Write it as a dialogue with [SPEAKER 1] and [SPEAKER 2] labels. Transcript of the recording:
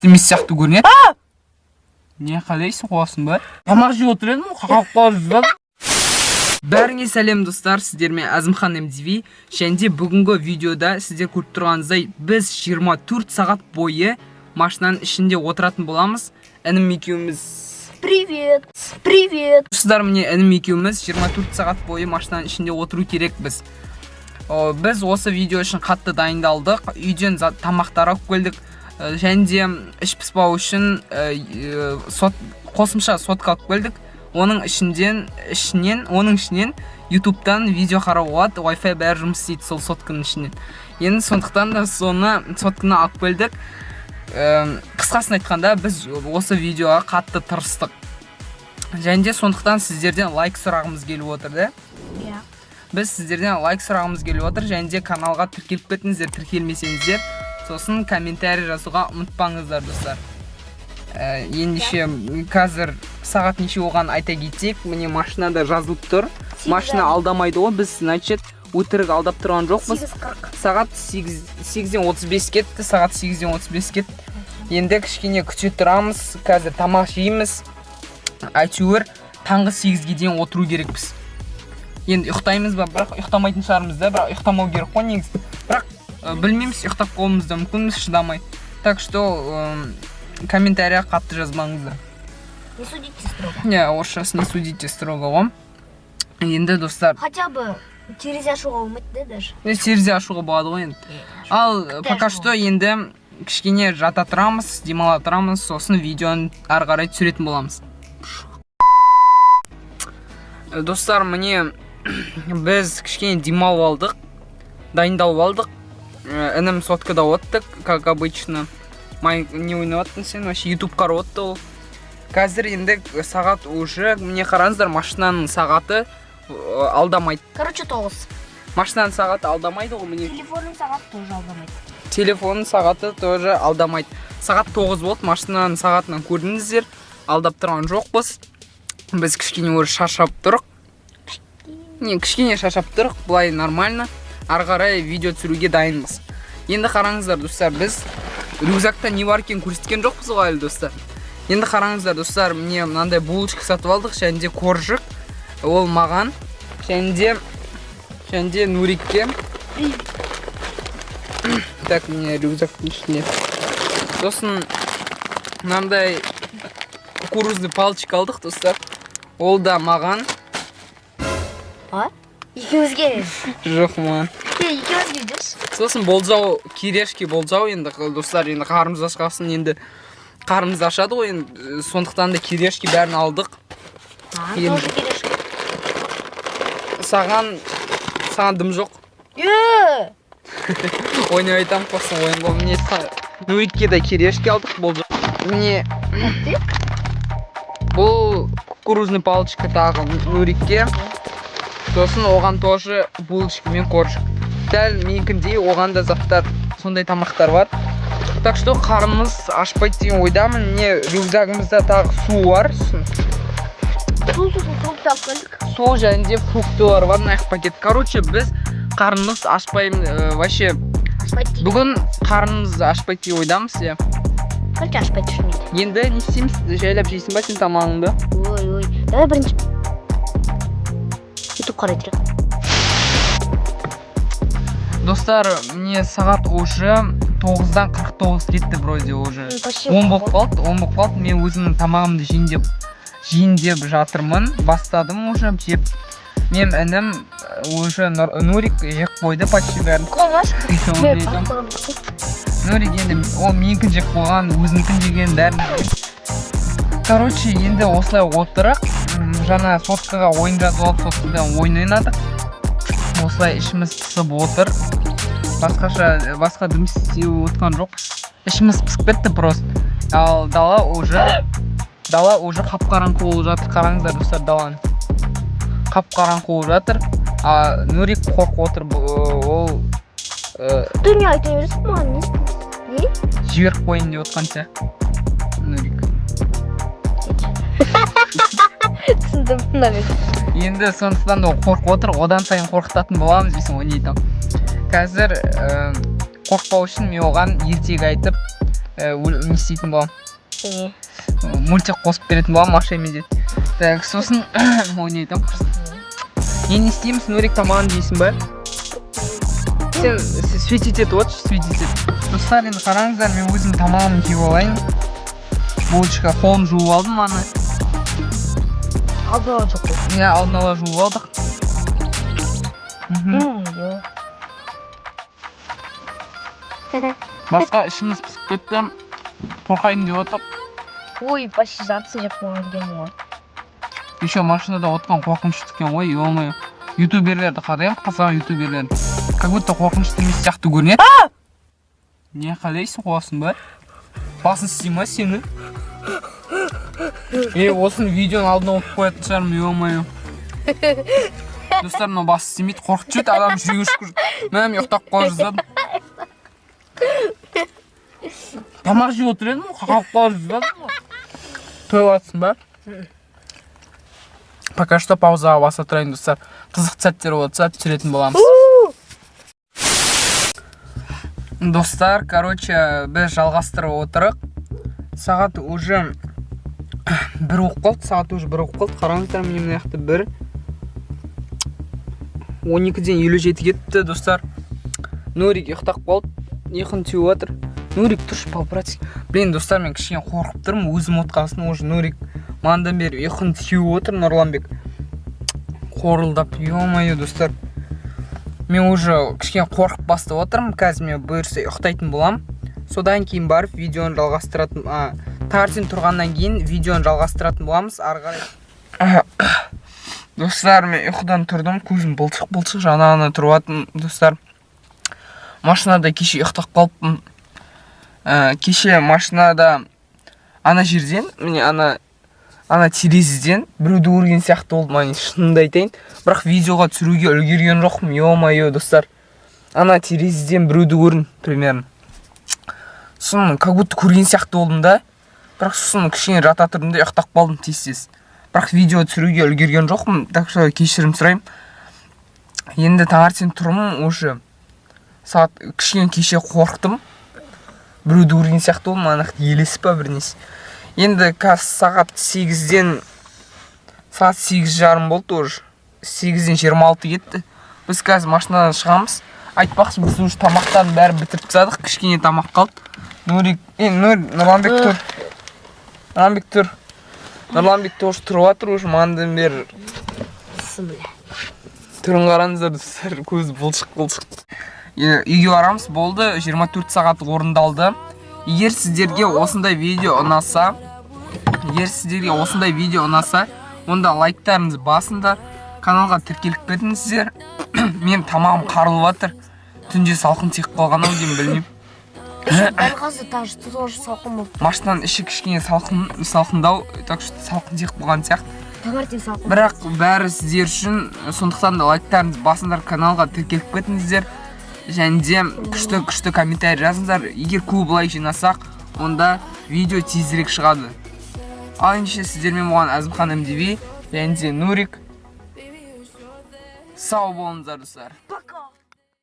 [SPEAKER 1] Емес сияқты көрінеді. Не, қалайсың, қуасың ба?
[SPEAKER 2] Тамақ жеп отыр едім, қалып қалып.
[SPEAKER 1] Бәріңе сәлем, достар! Сіздермен Әзімхан МДВ. Және де бүгінгі видеода сіздер көріп тұрғаныңыздай, біз 24 сағат бойы машинаның ішінде отыратын боламыз, інім екеуміз.
[SPEAKER 3] Привет! Привет!
[SPEAKER 1] Достар, міне, інім екеуміз 24 сағат бойы машинаның ішінде отыру керекпіз. Біз осы видео үшін қатты дайындалдық, үйден тамақтар алып келдік. Және де іш пыспау үшін қосымша сотка алып келдік. Оның ішінен Ютубтан видео қарауға болады, Wi-Fi бәрі жұмыс істейді сол сотканың ішінен. Енді сондықтан да соны, сотканы алып келдік. Қысқасын айтқанда, біз осы видеоға қатты тырыстық. Және де сондықтан сіздерден лайк сұрағымыз келіп отыр да.
[SPEAKER 3] Иә.
[SPEAKER 1] Біз сіздерден лайк сұрағымыз келіп отыр және де каналға тіркеліп кетіңіздер, тіркелмесеңіздер. Сосын комментарий жазуға ұмытпаңыздар, достар. Ендеше қазір сағат неше болғанын айта кетейік. Міне, машинада жазылып тұр. Машина алдамайды ғой, біз, значит, өтірік алдап тұрған жоқпыз.
[SPEAKER 3] 8:40.
[SPEAKER 1] Сағат 8-ден 35 кетті, сағат 8-ден 35 кетті. Енді кішкене күте тұрамыз, қазір тамақ жейміз. Әйтеуір таңғы 8-ге дейін отыру керекпіз. Енді ұйықтаймыз ба, бірақ ұйықтамайтын шығармыз да, бірақ ұйықтамау керек қой негізі. Бірақ білмейміз, ұйықтап қалуымыз да мүмкін, шыдамай. Так что комментария қатты жазбаңыздар.
[SPEAKER 3] Не судите строго.
[SPEAKER 1] Не, орысшасы «не судите строго» ғой. Енді, достар,
[SPEAKER 3] Хотя бы терезе ашуға болмайды да даже.
[SPEAKER 1] Не, терезе ашуға болады ғой енді. Ал пока что енді кішкене жата тұрамыз, демала тұрамыз, сосын видеоны ары қарай түсіретін боламыз. Достар, міне, біз кішкене демалып алдық, дайындалып алдық. Інім соткада отты, как обычно. Май не ойнап жаттың сен вообще? Ютуб қарап отты ол. Қазір енді сағат уже, міне, қараңыздар, машинаның сағаты алдамайды.
[SPEAKER 3] Короче, 9.
[SPEAKER 1] Машинаның сағаты алдамайды ғой, міне.
[SPEAKER 3] Телефонның сағаты тоже алдамайды.
[SPEAKER 1] Телефонның сағаты тоже алдамайды. Сағат 9 болды, машинаның сағатынан көрдіңіздер, алдап тұрған жоқпыз. Біз кішкене уже шаршап тұрық, не, кішкене шаршап тұрық, былай нормально. Ары қарай видео түсіруге дайынбыз. Енді қараңыздар, достар, біз рюкзакта не бар екенін көрсеткен жоқпыз ғой әлі, достар. Енді қараңыздар, достар, міне, мынандай булочка сатып алдық және де коржик, ол маған және де Нурикке. Так, міне, рюкзактың ішінде. Сосын мынандай кукурузный палочка алдық, достар. Ол да маған.
[SPEAKER 3] А? Екеумізге.
[SPEAKER 1] Жоқ, маған.
[SPEAKER 3] Е, екеумізге деші.
[SPEAKER 1] Сосын болжау, кириешки болжау. Енді, достар, енді қарнымыз ашқасын, енді қарнымыз ашады ғой енді, сондықтан да кириешки бәрін алдық.
[SPEAKER 3] Маған
[SPEAKER 1] Енді.
[SPEAKER 3] тоже кириешки.
[SPEAKER 1] Саған дым жоқ.
[SPEAKER 3] Е!
[SPEAKER 1] Ойнап айтамын, қосын ойын ғой. Міне, Нурикке де кириешки алдық, болжау. Міне, бұл кукурузный палочка тағы Нурикке. Сосын оған тоже булочка мен коржик. Дәл менікіндей оған да заттар, сондай тамақтар бар. Так что қарнымыз ашпайды деген ойдамын. Міне, рюкзагымызда тағы су бар. Сосын
[SPEAKER 3] Су, сусын фрукт алып келдік.
[SPEAKER 1] Су және де фруктылар бар, мына пакет. Короче, біз қарнымыз ашпаймын вообще.
[SPEAKER 3] Ашпайды дейді.
[SPEAKER 1] Бүгін қарнымыз ашпайды деген ойдамыз, иә.
[SPEAKER 3] Короче, ашпайды шынымен.
[SPEAKER 1] Енді не істейміз? Жайлап жейсің ба сен тамағыңды?
[SPEAKER 3] Ой, ой. Давай бірінші Ютуб қарай тұрайық.
[SPEAKER 1] Достар, міне, сағат уже 9-дан 49 кетті вроде уже.
[SPEAKER 3] Почти.
[SPEAKER 1] 10 болып қалды, 10 болып қалды. Мен өзімнің тамағымды жейін деп жатырмын, бастадым уже жеп. Мен інім уже Нурик жеп қойды почти бәрін.
[SPEAKER 3] Қоймашы.
[SPEAKER 1] Оны айтамын. Нурик енді ол менікін жеп қойған, өзінікін жеген, бәрін жеген. Короче, енді осылай отырық. Жаңа соткаға ойын жазып алып, соткадан ойын ойнадық. Осылай ішіміз пысып отыр, басқаша басқа дым істеп отқан жоқпыз, ішіміз пысып кетті просто. Ал дала уже қап қараңғы болып жатыр. Қараңыздар, достар, даланы, қап қараңғы болып жатыр. А Нурик қорқып отыр. Ол
[SPEAKER 3] Ты не айта бересің маған, не істейсің? Не?
[SPEAKER 1] Жіберіп қояйын деп отқан сияқты Нурик.
[SPEAKER 3] Түсіндім, наверное.
[SPEAKER 1] Енді сондықтан да ол қорқып отыр, одан сайын қорқытатын боламыз дейсің ғой, не айтамын. Қазір қорықпау үшін мен оған ертегі айтып Не істейтін боламын?
[SPEAKER 3] Не?
[SPEAKER 1] Мультик қосып беретін боламын, Маша и Медведь. Так, сосын ойнайтын. Не істейміз, Нурик, тамағын жейсің ба? Сен светить етіп отыршы, светить ет. Достар, енді қараңыздар, мен өзім тамағымды жеп алайын. Булочка, қолым жуып алдым аны.
[SPEAKER 3] Алдын ала жоқ қой.
[SPEAKER 1] Иә, алдын ала жуып алдық.
[SPEAKER 3] Иә.
[SPEAKER 2] Басқа ішіміз пісіп кетті. Қорқайын деп отыр.
[SPEAKER 3] Ой, почти жартысын жеп қойған екен ғой.
[SPEAKER 2] Еще машинада отқан қорқынышты екен ғой, ё-моё. Ютуберлерді қараймын, қазақ ютуберлерін. Как будто қорқынышты емес сияқты көрінеді. Не қалайсың, қуасың ба? Басын істей ма сені? Е, осыны видеоның алдына қойып қоятын шығармын, ё-моё. Достар, мынау басы істемейді, қорқытып жіберді, адам жүрегі шүкір. Мә, мен ұйықтап қала жаздадым. Тамақ жеп отыр едім ғой, қалып қала жаздадым ғой.
[SPEAKER 1] Тойып жатсың ба? Пока что паузаға баса тұрайын, достар. Қызықты сәттер болса, түсіретін боламыз. Достар, короче, біз жалғастырып отырық. Сағат уже 1 болып қалды, сағат уже 1 болып қалды. Қараңыздар, міне мына жақта 1. 12:57 кетті, достар. Нурик ұйықтап қалды. Ұйқын теуіп жатыр. Нурик, тұршы, по-братски. Блин, достар, мен кішкене қорқып тұрмын. Өзім отқасын уже Нурик маңдан бері ұйқын теуіп отыр, Нұрланбек. Қорылдап, ё-моё, достар. Мен уже кішкене қорқып бастап отырмын. Қазір мен бұйырса ұйықтайтын боламын. Содан кейін барып видеоны жалғастыратын, таңертең тұрғаннан кейін видеоны жалғастыратын боламыз ары қарай. Достар, мен ұйқыдан тұрдым, көзім былшық-былшық жаңа ғана тұрып жатырмын, достар. Машинада кеше ұйықтап қалыппын. Кеше машинада ана жерден, міне ана терезеден біреуді көрген сияқты болды маған, шынымды айтайын. Бірақ видеоға түсіруге үлгерген жоқпын, ё-моё, достар. Ана терезеден біреуді көрдім примерно. Сосын как будто көрген сияқты болдым да. Бірақ сосын кішкене жата тұрдым да ұйықтап қалдым тез-тез. Бірақ видео түсіруге үлгерген жоқпын, так что кешірім сұраймын. Енді таңертең тұрмын уже. Сағат кішкене кеше қорықтым. Біреуді көрген сияқты болдым, ана жақта елес па бір несі. Енді қазір сағат сегізден, сағат сегіз жарым болды уже. 8:26 кетті. Біз қазір машинадан шығамыз. Айтпақшы, біз уже тамақтардың бәрін бітіріп тастадық. Кішкене тамақ қалды. Нурик, Нур, Нұрланбек тұр. Нұрланбек тұр. Нұрланбек тоже тұрып жатыр уже маңдан бері.
[SPEAKER 3] Бісміллә.
[SPEAKER 1] Түрін қараңыздар, достар, көзі бұлшық бұлшық. Үйге барамыз, болды, 24 сағат орындалды. Егер сіздерге осындай видео ұнаса, егер сіздерге осындай видео ұнаса, онда лайктарыңызды басыңдар, каналға тіркеліп кетіңіздер. Мен тамағым қарылып жатыр. Түнде салқын тиіп қалған ау деймін, білмеймін.
[SPEAKER 3] Дәл қазір тоже салқын болып.
[SPEAKER 1] Машинаның іші кішкене салқын, салқындау, так что салқын тиіп қалған сияқты.
[SPEAKER 3] Таңертең салқын.
[SPEAKER 1] Бірақ бәрі сіздер үшін, сондықтан да лайктарыңызды басыңдар, каналға тіркеліп кетіңіздер. Және де күшті күшті комментарий жазыңыздар. Егер көп лайк жинасақ, онда видео тезірек шығады. Ал ендеше сіздермен болған Әзімхан МДВ және де Нурик. Сау болыңыздар, достар.
[SPEAKER 3] Пока.